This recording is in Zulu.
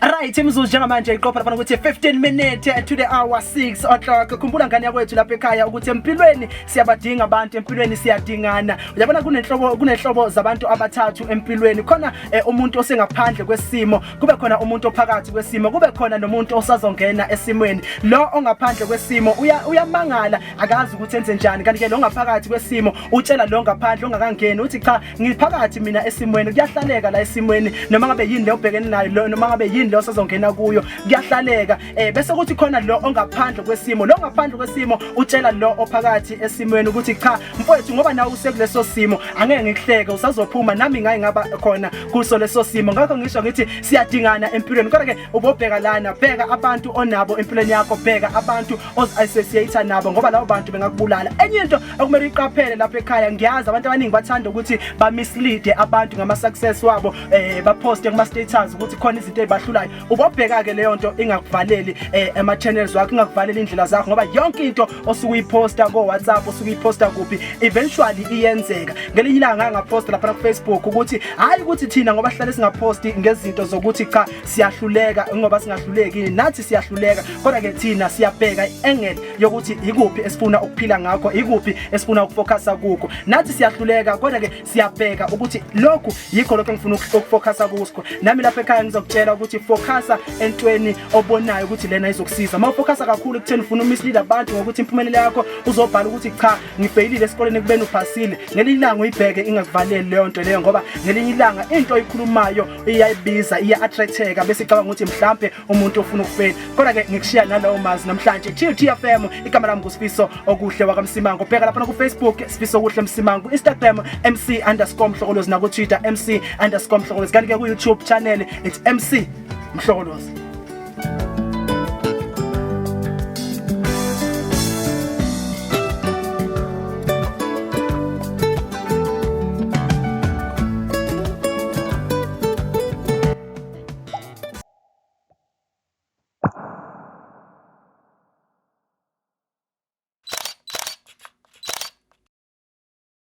Right, imizuzu njengamanje iqopha lapha ukuthi 15 minutes to the hour 6 o'clock. Khumbula ngane yakwethu lapha ekhaya ukuthi empilweni siyabadinga abantu, empilweni siyadingana. Uyabona kunenhlobo zabantu abathathu empilweni. Khona umuntu osengaphandle kwesimo, kube khona umuntu ophakathi kwesimo, kube khona nomuntu osazongena esimweni. Lo ongaphandle kwesimo uyamangala, akazi ukuthi enze njani. Kanti ke lo ngaphakathi kwesimo utshela lo ngaphandle ongakangeni uthi cha, ngiphakathi mina esimweni, kuyahlaleka la esimweni, noma ngabe yini le obhekene nayo, noma ngabe yini le osazongena kuyo, kuyahlaleka. Bese kuthi khona lo ongaphandle kwesimo, lo ngaphandle kwesimo utshela lo ophakathi esimweni ukuthi cha mfowethu, ngoba nawe usekuleso simo angeke ngikuhleke, usazophuma, nami ngaye ngaba khona kuso leso simo. Ngakho ngisho ngithi siyadingana empilweni. Kodwa ke ubobheka lana, bheka abantu onabo empilweni yakho, bheka abantu ozi-associate nabo, ngoba labo bantu bengakubulala. Enye into okumele uyiqaphele lapha ekhaya, ngiyazi abantu abaningi bathanda ukuthi ba-mislead abantu ngama-success wabo, baposte kuma-status ukuthi khona izinto ezibahlulayo. Ubobheka ke leyo nto ingakuvaleli ama-channels wakho, ingakuvaleli indlela zakho, ngoba yonke into osuke uyiposta ko-WhatsApp, osuke uyiposta kuphi, eventually iyenzeka. Ngelinye ilanga ngaposta lapha ku-Facebook ukuthi hhayi ukuthi thina ngoba sihlale singaposti ngezinto zokuthi cha siyahluleka, ngoba singahluleki, nathi siyahluleka, kodwa ke thina siyabheka i-angle yokuthi ikuphi esifuna ukuphila ngakho, ikuphi esifuna ukufocusa kukho. Nathi siyahluleka, kodwa ke siyabheka ukuthi lokhu yikho lokho engifuna ukufocusa kusko. Nami lapha ekhaya ngizokutshela ukuthi focusa entweni obonayo ukuthi lena izokusiza. Uma ufocusa kakhulu ekutheni ufuna umislead abantu ngokuthi impumelelo yakho, uzobhala ukuthi cha ngifeyilile esikoleni kubeni uphasile, ngelinye ilanga uyibheke ingakuvaleli leyo nto leyo, ngoba ngelinye ilanga into oyikhulumayo iyayibiza, iya-attracteka, bese icabanga ukuthi mhlampe umuntu ofuna ukufeyila. Kodwa ke ngikushiya nalowo mazi namhlanje. TTFM, igama lami nguSifiso Okuhle wakaMsimango. Bheka lapha ku Facebook Sifiso Okuhle Msimango, Instagram MC_Mhlokolozi, naku Twitter MC_Mhlokolozi, kanti ke ku YouTube channel it's MC Mhlokolozi.